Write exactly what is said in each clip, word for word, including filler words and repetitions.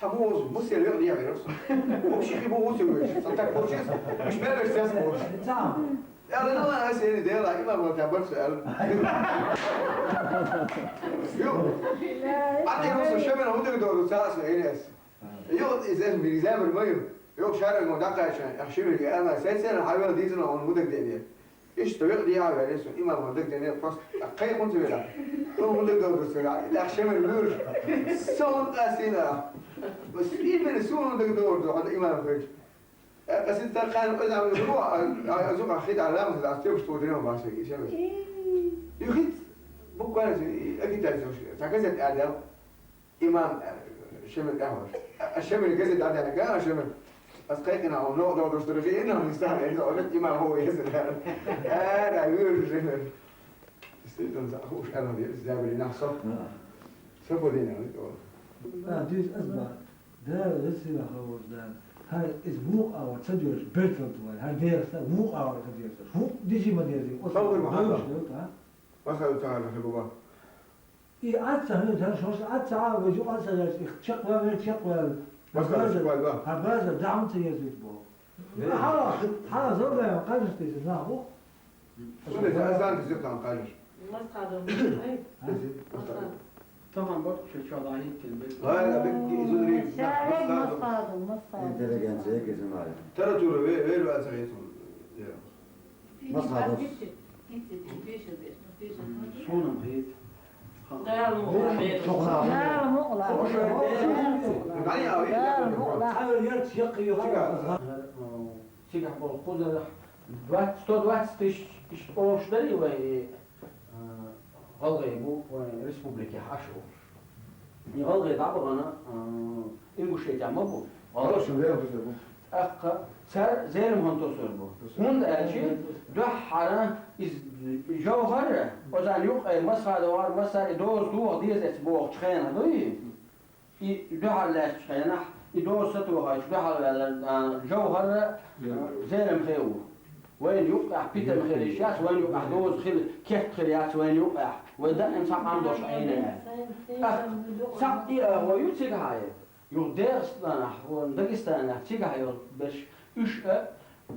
Ца мугӀуз, мусел веъ дехьа верас. Вообще хи бу гуси веш. Ца так получилось. Уж бевеш сес мугӀуз. Ца. Я, ну, а сени дела, има вот я больше, а. Ё. А ты русу шемен удер до руцас на ирес. Ё, из эм бирзем мою. Ё, шара го дакача, а шиме я, она сесен, а вел дизна он удер дедер. Иштта веъ дехьа ваьлла, со имам ван дагадене, просто кхайкхунца велахь. Хьуна хӀун дагадовдур аса велахь? ТӀаккха шемара вуьйр. Со хӀунда къастийна? Бас именно со хӀунда дагадовдур, хьо имам хилча. Э, къасид тар кхайна, аз ам зугу, а, а, а, зугу, а, хид а ламаз, а, тёбаш тхо дрема башак, и шемара. Юхид, буквально, и агитация, ца газет а дал. Имам, э, шемара тӀехьа вара. А, шемара газет дӀадаьннад, а, шемара. Ас кхайкхина, он новкъа долуш дара, хи, инна, мистан, э, он имам хӀу, э, ара, вуьйр шемара. Действительно, за хууш аьлла, э, забили нах со. Со бу дина, э, о. А, дийс аз ба. Да, весила хавуш, да. Хай, из вукъа ва ца деш, бертал твай. Хай, дерста, вукъа ва ца деш. Вукъ дижи ма дези. Хавур ма хавур. Дойш, да? Масал цагьар хи буба. И Ӏад ца хӀуьйтара, шоаш Ӏад ца Ӏа, вай жу Ӏад ца гӀерта, их чекхваьлла, чекхваьлла. Масала, хӀа, базар, чекхваьлла, да? ХӀа, базар, дӀа хӀунда ца еза вит боху? Хьала, хьала, зовлаем, кажется, если знал, ух. Шуна ца азан диза там кажешь. Масхадом, ай. Дези, масхадом. Масхадом. Тахьан бакъ чу чу дӀахӀиттина бе. Ай, а бе, изудрий, шарик, масхадом. Масхадом, масхадом. Интеллигенция, кизимари. Таратура, ве-, ве-, ве-, ве-, ве-, ве-, Масхадов. Суна хет. Дала мукъла. Дала мукъла. Дала мукъла. Цигахь болу кхузара двадцать, сто двадцать тысяч иштта олуш дарий вай, э, гӀалгӀай бу вайн республикехь Ӏаш олуш. И гӀалгӀай дӀабахана, э, Ингушетехь ма бу. ХӀара шун вен хӀусар бу. ТӀаккха цара зерам хӀун тосур бу. ХӀунда аьлча дуьххьара иза жовхӀар, озан юккъе масхадовхьар, массара и доза тоха деза эца бохучу хенахь дуй? И дуьхьал лаьттачу хенахь, и доза сатохуьйтуш дуьхьал ваьлла, а, жовхӀар, а, зерам хир ву. Вайна юккъехь питана хир йиш яц, вайна юккъехь доза хила, керт хир яц вайна юккъехь. Вай даим цхьа Ӏам долуш Ӏийна аьлла. ТӀаккха цхьаъ и агӀо ю цигахь а? Юха Дегъастанахь, вон Дагестанехь, цигахь йолу берш, уьш а,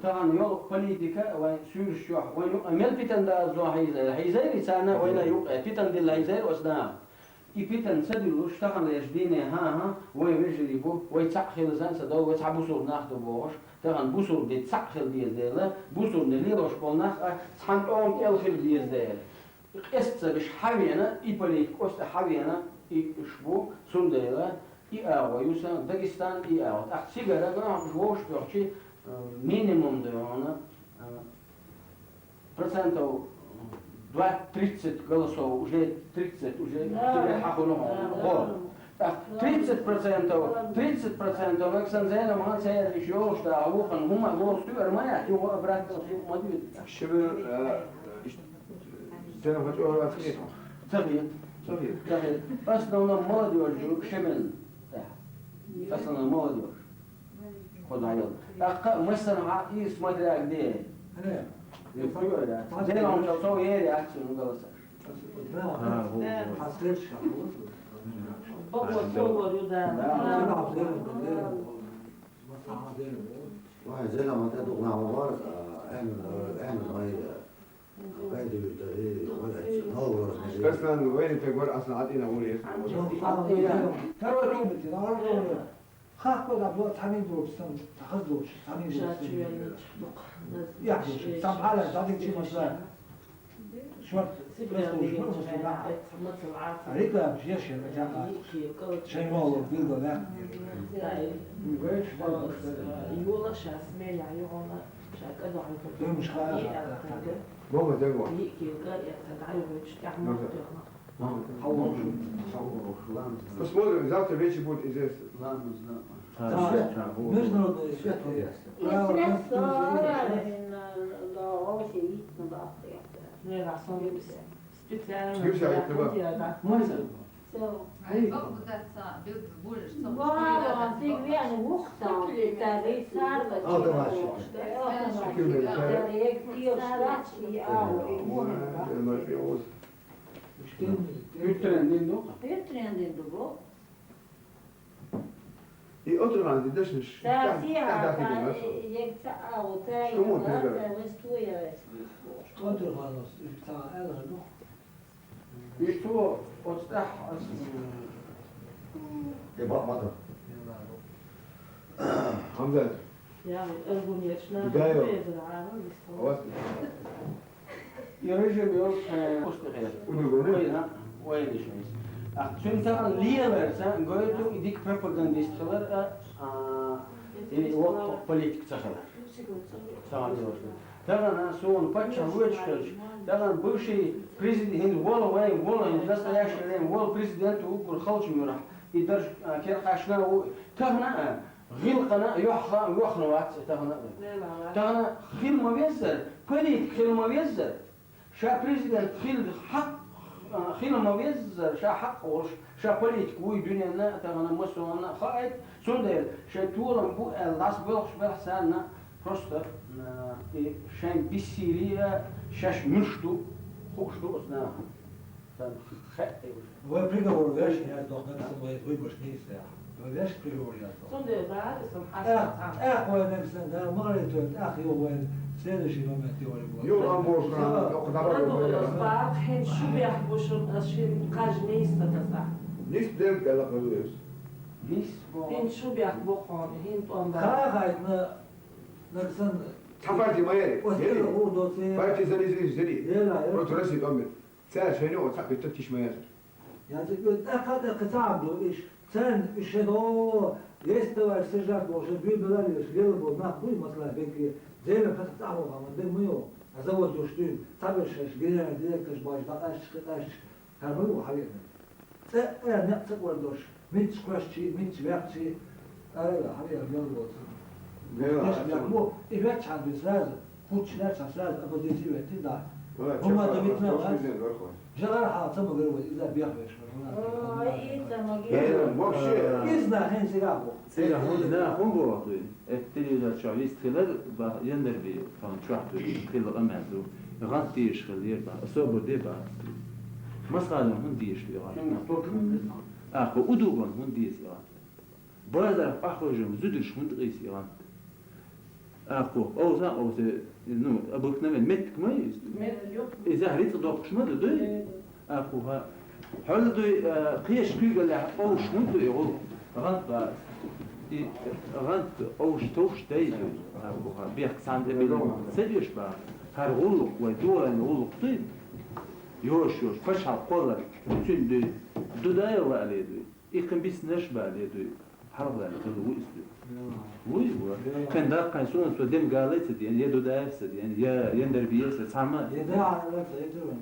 тахана йолу политика а вайн суьрсаш чохь, вайн юкъа мел питана дазо хьийзайра, хьийзайрий царна вайна юкъа, питана дилла хьийзайра оцу наха. И питана ца диллуш, таханлерчу дийне, хӀан-хӀа, вайн вежарий бу, вай цхьаъ хила зан ца довла, вай цхьа бусулба нах ду бохуш, тахана бусулба де цхьаъ хила деза дела, бусулба де лелош болу нах а цхьана тӀома кӀел хила деза дела. Къеста ца беш хьавеана, и политика оцу тӀе хьавеана, и уьш бу, цундела и агӀо ю сан, Дагестан и агӀо. ТӀаккха цигара гӀо вовшах бохчи, э, минимум ду хьуна, э, процентов двадцать-тридцать голосов, уже тридцать, уже цигара хьахуна хьуна. ТӀаккха тридцать процентов, тридцать процентов, вай сан зенам хан ца яра иш йолуш да, вукхана хӀума лоцу туьар ма яц, юха обратно сух ма дуьйцу. Шимир, э, Зенам хан чӀогӀа ца хета? Ца хета. Ца хета. Ца хета. Основном молодёжь ю шимил. Основном молодёжь. Кху дӀайолу. ТӀаккха массанхьа и смотря где. Зенам хан со ери акцию, ну, голосаш. Вай, зенам хан тӀе дукха нах вара, а, Ахьмад, Ахьмад вай, Аслан, вайна тӀе гора, Аслан, Ӏадина гӀур яра. Хахпа да бла цхьанин доцу сан, хаз доцу, цхьанин доцу сан. Яхьа, сам хьала, дадик чи масла. Шорт, реклама, шеш, шайн валла, билгала. Юла ша смея, югӀона, ша кӀадохьа. Мама, дего. Посмотрим, завтра вечер будет известно. Ладно, знаю. Международный свет. Специально. Юрий Саитова. Можно? Всё. Ай. Бабушка, да, ца, бил-, будешь, ца, Баба, ты вен вухтал, ты старый сарва. Алда ваши. Старый, старый, старый, старый. Утренний, ну? Утренний, ну. И отрывание дашнаш. Цаӏ сиа, цаӏ датига цаӏ, маца. Ег цаӏ, а, вот цаӏ, шкуму ца, пизар. Цаӏ вестуя. Отрывание, цаӏ, ала, ну. Ишту оцтӏахь ас. Э, ба-, мата. Хамзат. Я, аргументна. Да, ё. Ас. И режим ёс, э, удугуни. Вайна, вайна шуйс. А цун таган лиялар, ца, гойту, и дик пропагандист хилар, а, а, и вокх политик ца хилар. Таган лиялар. Тагана суна паччахь вочу хилча, тагана бывший президент, хӀинца вола вай, вола, хӀинца настоящее время вола президент ву уггар халчу муьрахь, и дарж, а, керкъашна ву, тахана, а, гӀиллакхана, йохха, йохна вац, тахана. Тахана хила ма веззара, политик хила ма веззара, ша президент хила хьакъ, а, хила ма веззара, ша хьакъ волуш, ша политик вуй дуьненна, тахана массо а хаийта, цундела шайн толам бу аьлла, дӀасабоьлхуш белахь санна, просто, а, и шайн бессилие, шаьш муьлш ду, хууш ду оцу нахана. Сан хе-, Вай приговор вешан яздо, нагахь санна вай выбораш нийса яхь. Вай вешан приговор яздо. Цундела бара, сан хьаша ТӀаккха, цхьаьна. ТӀаккха вай нагахь санна, да, ма гӀайта вай, тӀаккха йо вай, следующий момент йо вай бу. Ю, ам бу, Сан, ша, оху дабар Радо йо, йо, йо. Бара, хьин шу бехк бу шун, ас шин кхаж нийса таса. Нийса дем кала хазуэс. Нийса бо. Хьин шу бехк бу хон, хьин тӀом бара. Ха, хайтна, нагахь санна. Цхьа партия ма яри. Ос Яри. Кала гӀур доций. Партия зари, зари, зари. Ела, ела. Против России тӀом бир. Цара шайна оцхьа беттар тиш ма яцара. Яцара, тӀаккха, тӀаккха ца Ӏамдо иш. Царна иш шайн, о, есть товарищ сержант, боху, шайн буьйбелар еш, лела болу нах буй, масала, бекке, зелен хатта цӀахь вахана, дерг ма йо, а завод йош дуьйна, цхьаберш шайш генеральный директорш баш, дӀакъаьсташ, кхетӀаьсташ, хӀара ма ю хьавеана. ЦӀе а некъ ца кӀордош, мичча кхоьссачий, мичча ваьккхачий, ара, хьавеана, лела болу. Дела, Деш а дела. Бу, и ваьчча хьан дуьйна сразу. Кхуччу лаьцна сразу оппозици веттина, да. Вала, хӀумма чапа, дан витна вала, вац. Президент вара хьо. Жагара хьал ца магара вай, иза бехвеш вара. Ой, иза магара. Э, вообще. Иза нахен цигахь бу. Цигахь хӀун, нах хӀун боху дуй? Э, телевизор чохь вист хилар, ба, Яндарбиев, тхан чохь дуй, хилла къамел ду. ГӀант дийш хилла, ер ба, особо де ба. Масхадон хӀун дийш ду, гӀант? Ахьо, удугон хӀун дийш ду, гӀант? Базарах къахьожам зударш хӀунда къийса и гӀант? Ахьо, овза, овзе, ну, обыкновенный, меттиг ма иза? Меттиг ю. Иза рицкъ доккхуш ма ду, дуй? Э. Ахьо, ха. Хьол дуй, а, кхечу куьйгаллехь овш хӀунда ду и гӀуллакх? ГӀант бац. И гӀант овш товш дай дуй. Ахьо, ха. Бехк цхьаьна тӀе билла ца деш бац. ХӀара гӀуллакх вай догӀанан гӀуллакх дуй? Йош, йош, пачхьалкх кхоллар, цуьнан дуй. Дудаев ваале дуй. И кхин бисинарш баьле дуй, хьалхалаьцна хилла ву иза дуй. Вуй, ву. Кхин даккхайн суна со дем гала а ца деана, я Дудаев ца деана, я Яндарбиев ца, цхьа ма. Я да, я да, я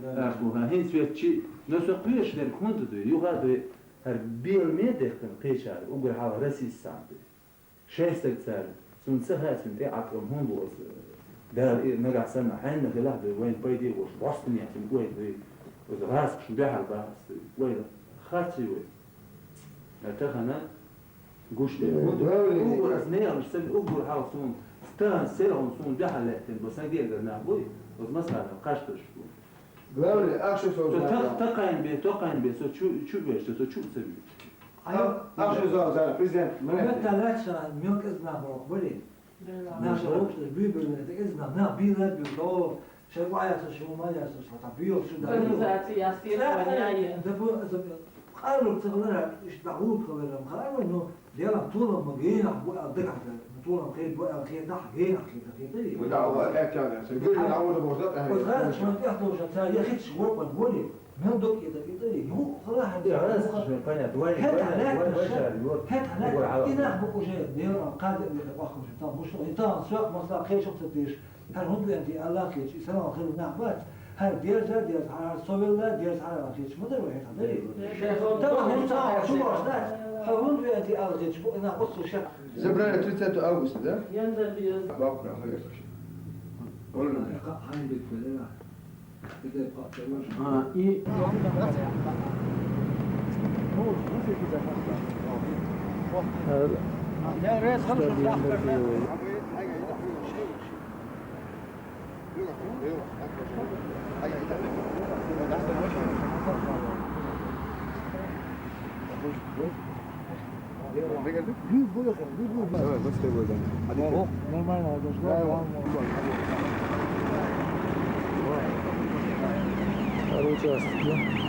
да, я да. Ахьо, ха, хӀинца веттачи, но со кхоьруш дерг хӀунда дуй, юха а дуй, хӀара беламе а дехкина кхечара, уггар хьалха расист санна дуй. Шайн стаг цара, суна ца хаьа цуьнан тӀе Ӏаткъам хӀун бу оцу, Дала и нагахь санна хьенна хилахь дуй, вайн пайде а волуш, бӀостанехь цуьнан ойла дуй, оцу гӀазкхашна дуьхьал бахьа ас дуй, ойла харц ю вай. Ткъа тахана гуш дерг хӀун ду? Уггар ас нехан санна, уггар хьалха суна, стагана селхана суна дуьхьал лаьттина бу, сан гергара нах буй, оцу масала кхаж тосуш бу. Главное, ахча со Со та-, такхайн бе, токхайн бе, со чу, чу беш, со чу ца вуьйцу. Ахча со цара президент, Мехта лаьцна мелкъа иза нах боху барий? Наша общество буьйбуьйлуш, иза нах, нах бийла а буьйлу, о, шайн ваьясаш, шун ма ясаш, хьан буьйлу шу дан. Организация ясти, ца, яй. Да бу, за, къаррур ца хилар, иштта дӀагӀур хилар, ам хилар, ну, Делан толам ма генахь бу аьлла дагахь дар. Толам хир бу аьлла хетахь, генахь хир дан хетарий? Ву да, Алла, аьттян, сан гуьржин Ӏамур боху, да, тӀаьхьа. Вот раз шуна тӀехь долуш ца, я хиташ воккхун волий? Мел дог кӀе дан кӀе дарий? Ну, хала хьан. Я, раз шуна понятно. Вай, хӀета вай, лаьтта вай, вай, ша, шар, вот. ХӀета лаьтта. Угар хьала. И нах бу уже, Делан кхаьда а бехе баккхуш, там, бу шо, и там, соьх, масала, кхечух ца деш. ХӀара хӀунда вен ти Аллах кхечу, и салам хилла нах бац. ХӀара дерза, дерза, хӀара со велла, дерза, хӀара кхечу ма дара вай хӀета, дарий? Шайх, тахана хӀинца хьо чу бохуш дац. ХӀара хӀунда вен ти Аллах кхечу, бу, и нах оццул шек. Забрали тридцатого августа, да? Яндар бир. Бабка, хаяр. Олна. Хьайн бит велла. А, и Ne geldik? Düz bu yakın, düz bu. Evet, başka buradan. Hadi gidelim. Нормально, arkadaşlar. Tamam. Короче,